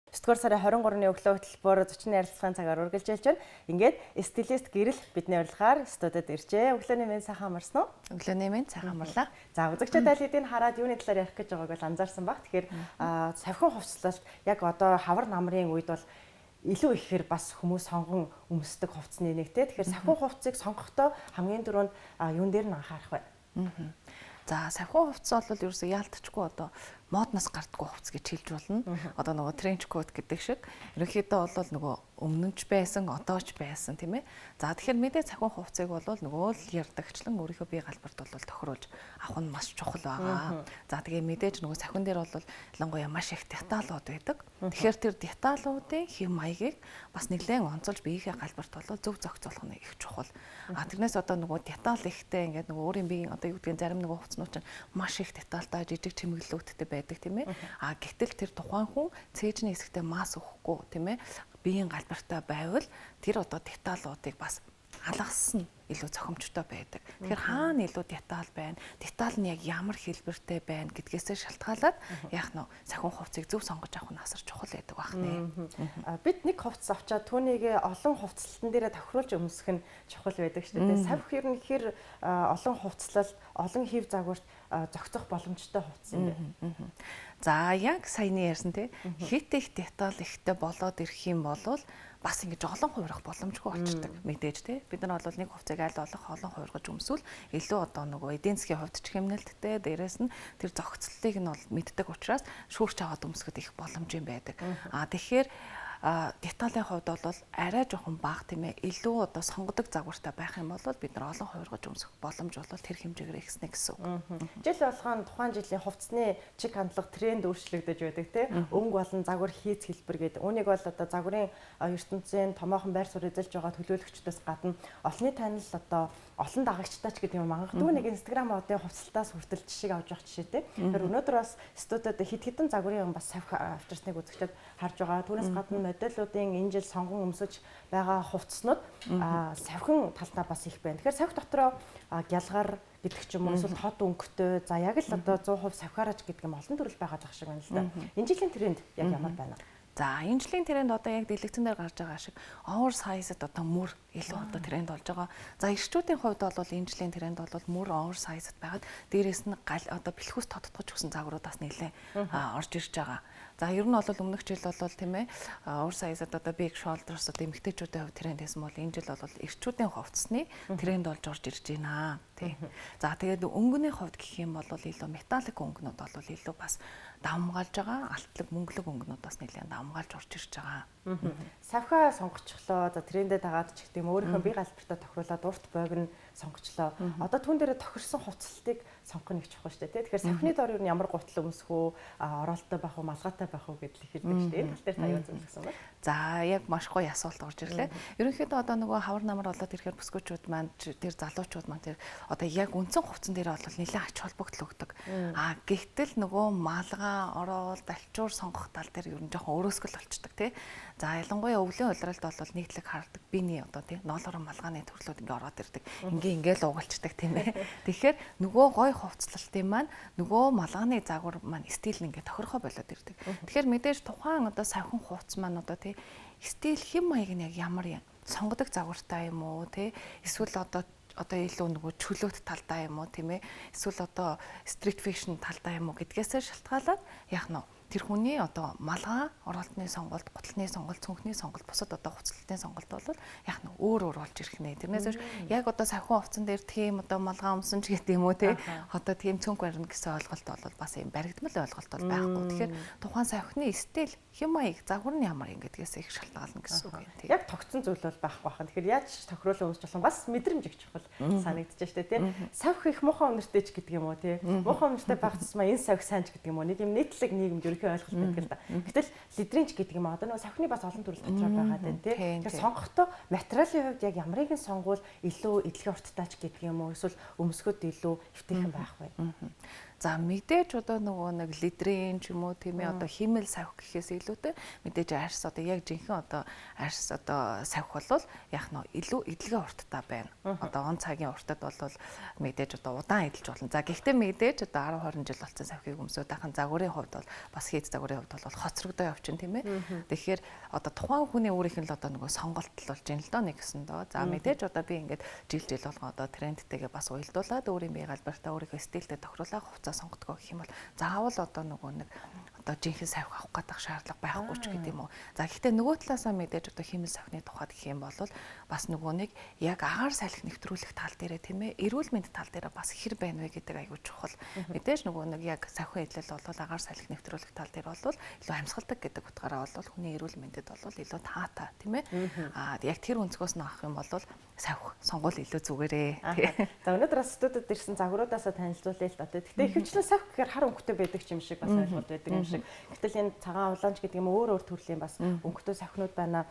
9-р сарын 23-ны өглөө хөтөлбөр зочны ярилцлагын цагаар үргэлжилж байна. Ингээд стилист Гэрэл бидний урилгаар студид иржээ. Өглөөний мэнд сайхан амарсан уу? Өглөөний мэнд сайхан амарлаа. За, үзэгчид аль хэдийн хараад юуны талаар ярих гэж байгааг бол анзаарсан баг. Тэгэхээр савхин хувцлалт яг одоо хавар намрын үед бол илүү ихээр бас хүмүүс сонгон өмсдөг хувцсны нэг те. Тэгэхээр савхин хувцсыг сонгохдоо хамгийн түрүүнд юун дээр нь анхаарах вэ? За, савхин хувцас бол ерөөсөө яалтчгүй одоо модноос гардггүй хувцас гэж хэлж болно. Одоо нөгөө trench coat гэдэг шиг ерөнхийдөө бол нөгөө өмнө нь ч байсан, одоо ч байсан, тийм ээ. За, тэгэхээр мэдээ савхин хувцсыг бол нөгөө л ярдагчлан өөрийнхөө бие галбарт бол тохируулж авах нь маш чухал байгаа. За, тэгээ мэдээж нөгөө савхин дээр бол ялангуяа маш их деталууд байдаг. Тэгэхээр тэр деталуудын хэв маягийг бас нэлээд онцолж биеийнхээ галбарт бол зөв зохицуулах нь их чухал. А тэрнээс одоо нөгөө деталь ихтэй ингээд нөгөө өөрийн биеийн одоо юу гэдгийг зарим нөгөө хувцснууд чинь маш их детальтай жижиг чимэглэлүүдтэй байдаг, тийм ээ. А гэтэл тэр тухайн хүн цээжний хэсэгтээ масс өгөхгүй, тийм ээ. Биеийн галбартай байвал тэр одоо деталуудыг бас алгасан илүү зохимжтой байдаг. Тэгэхээр хаана илүү деталь байна, деталь нь яг ямар хэлбэртэй байна гэдгээсээ шалтгаалаад яах нь сахин хувцсыг зөв сонгож авах нь асар чухал байдаг байх нэ. Бид нэг хувцас авчаад түүнийг олон хувцлалтан дээрээ тохируулж өмсөх нь чухал байдаг шүү дээ. Савх ер нь хэр олон хувцлалт, олон хэв загварт зохицох боломжтой хувцас юм бэ? За, яг саяны ярьсан те, хит их деталь ихтэй болоод ирэх юм бол бас ингэж олон хувирах боломжгүй болчдөг мэдээж те. Бид нар бол нэг хувцыг аль болох олон хувиргаж өмсвөл илүү одоо нөгөө эдийн засгийн хувьд ч хэмнэлттэй, дээрэс нь тэр зохицлолыг нь бол мэддэг учраас шүүрч аваад өмсөхөд их боломж юм байдаг. А тэгэхээр деталийн хувьд бол арай жоохон бага, тийм ээ, илүү одоо сонгодог загвартай байх юм бол бид нар олон хувиргаж өмсөх боломж бол тэр хэмжээгээр ихснэ гэсэн үг. Жил болгон тухайн жилийн хувцсны чиг хандлага, тренд өөрчлөгдөж байдаг те. Өнгө болон загвар, хийц хэлбэр гэдэг. Үүнийг бол одоо загварын ертөнцийн томоохон байр суурь эзэлж байгаа төлөөлөгчдөөс гадна олонний танил одоо олон дагагчтай ч гэдэг юм мангадгүй нэг Instagram одын хувцлалтаас хүртэл жишээг авч явах жишээтэй. Тэгэхээр өнөөдөр бас студид хэд хэдэн загварын юм бас савх авчирсныг үзэгчид харж байгаа. Түүнээс гадна модельуудын энэ жил сонгон өмсөж байгаа хувцснууд савхин талдаа бас их байна. Тэгэхээр савх дотроо гялгар гэдэг ч юм уу, эсвэл тод өнгөтэй, за яг л одоо 100% савхаараач гэдэг юм олон төрөл байгаа дах шиг байна л да. Энэ жилийн тренд яг ямар байна вэ? За, энэ жилийн тренд одоо яг дэлгэцэн дээр гарч байгаа шиг oversized одоо мөр илүү одоо тренд болж байгаа. За, эрчүүдийн хувьд бол энэ жилийн тренд бол мөр oversized байгаад дээрээс нь гал одоо бэлхүүс тодтогч өгсөн загваруудаас нэлээд орж ирж байгаа. За, ер нь бол өмнөх жил бол, тийм ээ, oversized одоо big shoulders одоо эмэгтэйчүүдийн хувьд тренд байсан бол энэ жил бол эрчүүдийн хувцсны тренд болж орж ирж байна. Тий. За, тэгээд өнгөний хувьд гэх юм бол илүү metallic өнгөнүүд бол илүү бас давмгаалж байгаа. Алтлаг, мөнгөлөг өнгөнүүд бас нэлээд давмгаалж орж ирж байгаа. Савхаа сонгочлоо. За, трендэд дагаад ч гэдэг юм өөрийнхөө бие галбартаа тохируулаад урт богино сонгочлоо. Одоо түн дээрээ тохирсон хувцлалтыг сонгох нь их чухал шүү дээ. Тэгэхээр савхны дор юу ямар гутал өмсөх үү, оролттой байх уу, малгайтай байх уу гэдэл хэлдэг шүү дээ. Энэ тал дээр та юу зөвлөсөн бэ? За, яг маш гоё асуулт орж ирлээ. Ерөнхийдөө одоо нөгөө хавар намар болоод ирэхээр бүсгүүчүүд маань, тэр залуучууд маань тэр одоо яг үндсэн хувцсан дээр бол нэлээд ач холбогдол өгдөг. А гэтэл нөгөө малгай, орол, альчуур сонгох тал дээр ер нь жоохон өрөөсгөл болчдөг тий. За, ялангуяа өвлийн улиралд бол нийтлэг хардаг биений одоо тий ноолорон малгааны төрлүүд ингээ ороод ирдэг. Ингээ ингээл угалчдаг, тийм ээ. Тэгэхээр нөгөө гой хувцлалтын маань нөгөө малгааны загвар маань стил ингээ тохирохоо болоод ирдэг. Тэгэхээр мэдээж тухайн одоо савхан хувцс маань одоо тий стил хэм маяг нь яг ямар юм сонгодог загвартай юм уу тий, эсвэл одоо илүү нөгөө чөлөөт талдаа юм уу, тийм ээ, эсвэл одоо street fashion талдаа юм уу гэдгээсээ шалтгаалаад яах нь тэр хүний одоо малгай, оролтны сонголт, гутлны сонголт, цүнхний сонголт, бусад одоо хувцлалтын сонголт бол яг нь өөр өөр болж ирэх нэ. Тэрнээс биш яг одоо савхан хувцсан дээр тийм одоо малгай өмсөн ч гэдэг юм уу те, одоо тийм цүнх барина гэсэн ойлголт бол бас юм баригдмал ойлголт бол байхгүй. Тэгэхээр тухайн савхны стил, хэм маяг, загвар нь ямар юм гэдгээс их шалтгаална гэсэн үг юм тийм. Яг тогтсон зүйл бол байхгүй бахан. Тэгэхээр яаж тохируулан өмсч болох бас мэдрэмж их чухал санагдчихэж штэ тий. Савх их муухай үнэртэй ч гэдэг юм уу тий. Муухай үнэртэй байх тусмаа энэ савх сайн ч гэдэг юм уу. Нэг юм нийтлэг нийгэмд ерөнхий ойлголт байдаг л да. Гэтэл лидринч гэдэг юм одоо нөгөө савхны бас олон төрөл дотроо байгаа даа тий. Тэгэхээр сонгохдоо материалын хувьд яг ямарыг нь сонгуул илүү эдлэгийн урттай ч гэдэг юм уу, эсвэл өмсгöd илүү эвтэйхэн байх вэ? За мэдээж одоо нөгөө нэг лидрийн ч юм уу тийм ээ одоо хиймэл савх гэхээс илүүтэй мэдээж арьс одоо яг жинхэнэ одоо арьс одоо савх болвол яг нь илүү эдлэгээ урттай байна. Одоо он цагийн уртад бол мэдээж одоо удаан эдэлж болно. За гэхдээ мэдээж одоо 10 20 жил болсон савхийг өмсөөд ахын загварын хувьд бол бас хийд загварын хувьд бол хоцрогдоо явчин тийм ээ. Тэгэхээр одоо тухайн хүний өөрийнх нь л одоо нөгөө сонголт л болж ин л доо нэг гэсэндөө. За мэдээж одоо би ингээд жил жил болгон одоо трендтэйгээ бас уялдуулаад өөрийн бие галбартаа өөрийнхөө стилтэй тохируулаад хувцас сонгодгоо гэх юм бол заавал одоо нөгөө нэг одоо жинхэнэ савх авах гэдэг шаардлага байхгүй ч гэдэг юм уу. За гэхдээ нөгөө талаасаа мэдээж одоо хиймэл савхны тухайд гэх юм бол бас нөгөө нэг яг агаар салхи нэвтрүүлэх тал дээрээ тийм ээ эрүүл мэнд тал дээрээ бас хэр байна вэ гэдэг аягүй чухал. Мэдээж нөгөө нэг яг савхын эдлэл бол агаар салхи нэвтрүүлэх тал дээр бол илүү амьсгалдаг гэдэг утгаараа бол хүний эрүүл мэндэд бол илүү таатай тийм ээ. Аа яг тэр өнцгөөс нь авах юм бол савх сонгуул илүү зүгээрээ. За өнөөдөр бас студид ирсэн загваруудаасаа танилцуулъя л да. Гэхдээ ихэвчлэн савх гэхээр хар өнгөтэй байдаг юм шиг бас ойлголт байдаг юм шиг. Гэтэл энэ цагаан улаанч гэдэг юм өөр өөр төрлийн бас өнгөтэй савхнууд байна.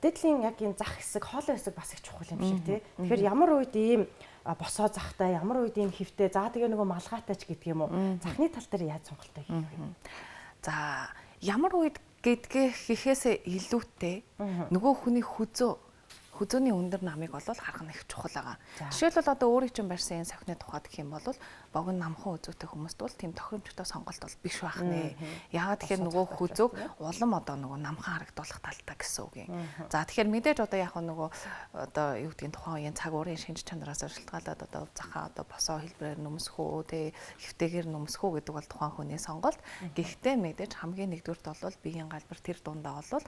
Дээдлийн яг энэ зах хэсэг, хоолой хэсэг бас их чухал юм шиг тий. Тэгэхээр ямар үед ийм босоо захтай, ямар үед ийм хөвтэй, за тэгээ нөгөө малгайтай ч гэдэг юм уу. Захны тал дээр яаж сонголтоо хийх вэ? За ямар үед гэдгээ гэхээсээ илүүтэй нөгөө хүний хөзөөний өндөр намыг бол харах нь их чухал байгаа. Жишээлбэл одоо өөрийн чинь барьсан энэ савхны тухайд гэх юм бол богино намхан үзүүтэй хүмүүст бол тийм тохиромжтой сонголт бол биш байх нэ. Яагаад тэгэхээр нөгөө хөзөөг улам одоо нөгөө намхан харагдуулах талтай гэсэн үг юм. За тэгэхээр мэдээж одоо яг нөгөө одоо юу гэдгийг тухайн үеийн цаг уурын шинж чанараас шалтгаалаад одоо захаа одоо босоо хэлбэрээр нөмсөх үү, тэ хэвтэйгээр нөмсөх үү гэдэг бол тухайн хүний сонголт. Гэхдээ мэдээж хамгийн нэгдүгüрт бол биеийн галбар тэр дундаа бол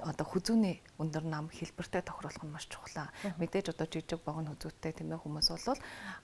одоо хөзөөний өндөр нам хэлбэртэй тохируулах нь маш чухал. Мэдээж одоо жижиг богино хөзөөтэй тийм ээ хүмүүс бол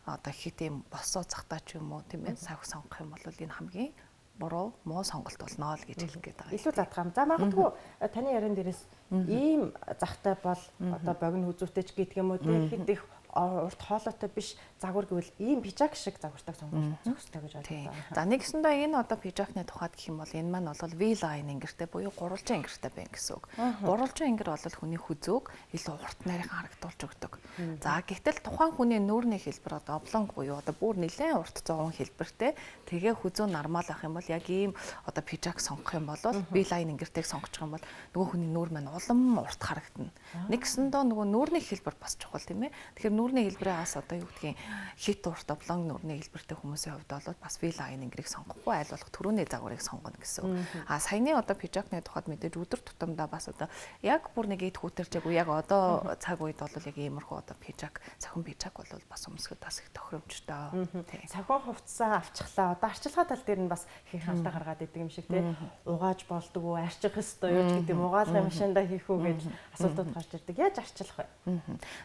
одоо хит юм босоо захтаа ч юм уу тийм ээ савх сонгох юм бол энэ хамгийн буруу муу сонголт болно л гэж хэлэх гээд байгаа. Илүү задгаа. За магадгүй таны яриан дээрээс ийм захтай бол одоо богино хөзөөтэй ч гэдэг юм уу тийм хит их урт хоолойтой биш загвар гэвэл ийм пижак шиг загвартайг сонгох зохистой гэж ойлгоо. За нэгсэндээ энэ одоо пижакны тухайд гэх юм бол энэ маань бол V-line ангиртай буюу гурвалжин ангиртай байна гэсэн үг. Гурвалжин ангир бол хүний хөзөөг илүү урт нарийнхан харагдуулж өгдөг. За гэтэл тухайн хүний нүүрний хэлбэр одоо облонг буюу одоо бүр нэлээд урт зовон хэлбэртэй тэгээ хөзөө нормал авах юм бол яг ийм одоо пижак сонгох юм бол V-line ангиртайг сонгочих юм бол нөгөө хүний нүүр маань улам урт харагдана. Нэгсэндээ нөгөө нүүрний хэлбэр бас чухал тийм ээ. Тэгэхээр нүүрний хэлбэрээ бас одоо юу гэдгийг хит урт облонг нүүрний хэлбэртэй хүмүүсийн хувьд бол бас V-line ангирыг сонгохгүй аль болох түрүүний загварыг сонгоно гэсэн үг. А саяны одоо пижакны тухайд мэдээж өдөр тутамдаа бас одоо яг бүр нэг эд хүүтэрчээгүй яг одоо цаг үед бол яг иймэрхүү одоо пижак, цохин пижак бол бас өмсгöd бас их тохиромжтой. Цохин хувцсаа авчихлаа. Одоо арчилгаа тал дээр нь бас их алдаа гаргаад идэг юм шиг тий. Угааж болдгоо, арчих ёстой юу ч гэдэг юм угаалгын машиндаа хийх үү гэж асуултууд гарч ирдэг. Яаж арчилах вэ?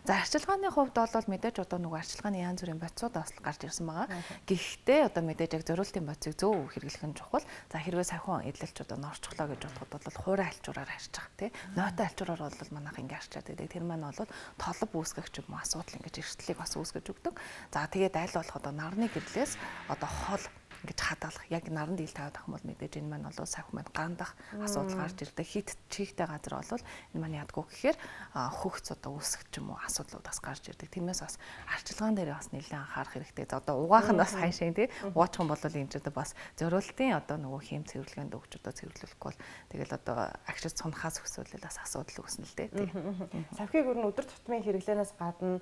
За арчилгааны хувьд бол мэдээж одоо нөгөө арчилгааны янз бүрийн бодисууд бас гарч ирсэн байгаа. Гэхдээ одоо мэдээж яг зориултын бодисыг зөв хэрэглэх нь чухал. За хэрвээ савхан эдлэлч одоо норчглоо гэж бодоход бол хуурай альчуураар арчих тий. Нотой альчуураар бол манайх ингэ арчаад байдаг. Тэр маань бол толб үүсгэх ч юм уу асуудал ингэж эрсдлийг бас үүсгэж өгдөг. За тэгээд аль болох одоо нарны гэрлээс одоо хол ингэж хадгалах яг наранд ил тавиад авах юм бол мэдээж энэ маань бол савх маань гандах асуудал гарч ирдэг. Хит чигтэй газар бол энэ маань ядгүй гэхээр хөгц одоо үүсэх ч юм уу асуудлууд бас гарч ирдэг. Тиймээс бас арчилгаан дээр бас нэлээд анхаарах хэрэгтэй. За одоо угаах нь бас хайшин тий. Угаачих юм бол энэ ч одоо бас зориултын одоо нөгөө хийм цэвэрлэгээнд өгч одоо цэвэрлэхгүй бол тэгэл одоо агшиж сунхаас өсвөл бас асуудал үүснэ л дээ тий. Савхийг өөр нь өдөр тутмын хэрэглээнээс гадна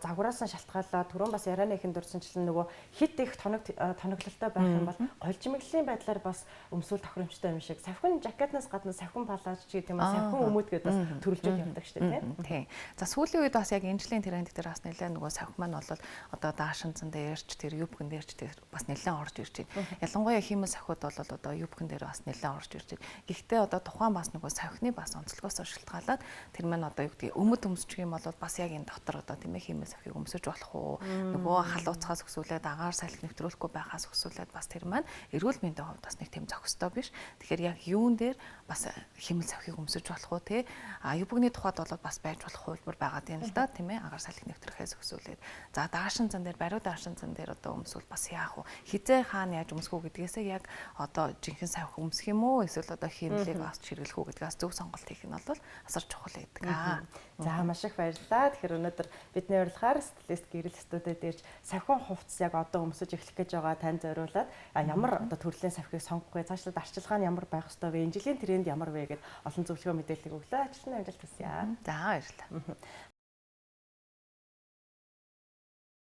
загвараас нь шалтгаалаад түрүүн бас ярианы ихэнд дурсанчлан нөгөө хит их тоноглолтой байх юм бол голжимэглэлийн байдлаар бас өмсвөл тохиромжтой юм шиг. Савхин жакетнаас гадна савхин палаж ч гэдэг юм аа савхин өмөд гэдээ бас төрөлжөөд явдаг шүү дээ тийм. Тийм. За сүүлийн үед бас яг энэ жилийн тренд дээр бас нэлээд нөгөө савх маань бол одоо даашинзан дээр ч тэр юбкэн дээр ч тэр бас нэлээд орж ирж байна. Ялангуяа хиймэл савхууд бол одоо юбкэн дээр бас нэлээд орж ирж байна. Гэхдээ одоо тухайн бас нөгөө савхны бас онцлогоос шалтгаалаад тэр маань одоо юу гэдгийг өмөд өмсчих юм бол бас яг энэ дотор одоо тийм ээ хиймэл савхыг өмсөж болох уу? Нөгөө халууцхаас өсвөлээд агаар салхи нэвтрүүлэхгүй байхаас өсвөлээд бас тэр маань эрүүл мэндийн хувьд бас нэг тийм зохистой биш. Тэгэхээр яг юун дээр бас хиймэл савхыг өмсөж болох уу те? А юбгны тухайд бол бас байж болох хувилбар байгаа юм л да тийм ээ. Агаар салхи нэвтрэхээс өсвөлээд. За даашин зан дээр бариу даашин зан дээр одоо өмсвөл бас яах вэ? Хизээ хаана яаж өмсөх үү гэдгээсээ яг одоо жинхэнэ савх өмсөх юм уу? Эсвэл одоо хиймлийг бас хэрэглэх үү гэдгээс зөв сонголт хийх нь бол асар чухал байдаг. За маш их баярлалаа. Тэгэхээр өнөөдөр бидний урилгаар стилист Гэрэл студид ирж савхан хувцас яг одоо өмсөж эхлэх гэж байгаа тань зориулаад зориулаад ямар одоо төрлийн савхийг сонгох вэ? Цаашлаад арчилгаа нь ямар байх ёстой вэ? Энэ жилийн тренд ямар вэ гэд олон зөвлөгөө мэдээллийг өглөө. Ажилтны амжилт хүсье. За, баярлалаа.